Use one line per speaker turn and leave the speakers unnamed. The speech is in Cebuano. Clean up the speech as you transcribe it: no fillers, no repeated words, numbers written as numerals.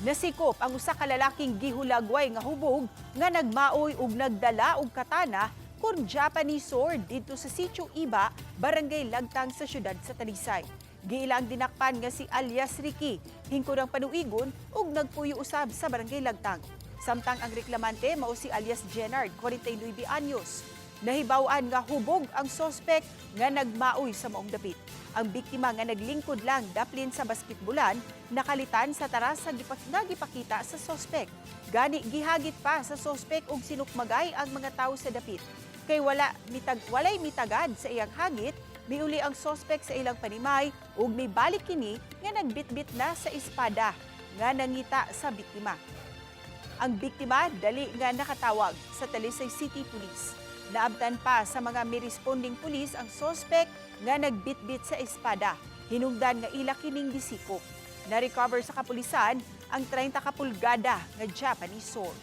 Nasikop ang usa ka lalaking gihulagway nga hubog nga nagmaoy ug nagdala og katana kon Japanese sword didto sa Sitio Iba, Barangay Lagtang sa siyudad sa Talisay. Giilang dinakpan nga si alias Ricky, hingkod ang panuigon ug nagpuyo usab sa Barangay Lagtang. Samtang ang reklamante mao si alias Jenard, 49 anyos. Nahibaw-an nga hubog ang sospek nga nagmaoy sa maong dapit. Ang biktima nga naglingkod lang daplin sa basketbolan nakalitan sa taras sa nga gipakita sa sospek. Gani gihagit pa sa sospek og sinukmagay ang mga tawo sa dapit. Kay walay mitagad sa iyang hagit, miuli ang sospek sa ilang panimay ug mibalik kini nga nagbitbit na sa espada nga nangita sa biktima. Ang biktima dali nga nakatawag sa Talisay City Police. Naabtan pa sa mga mi-responding pulis ang sospek nga nagbitbit sa espada. Hinungdan nga ila kining gisikop. Na-recover sa kapulisan ang 30 ka pulgada nga Japanese sword.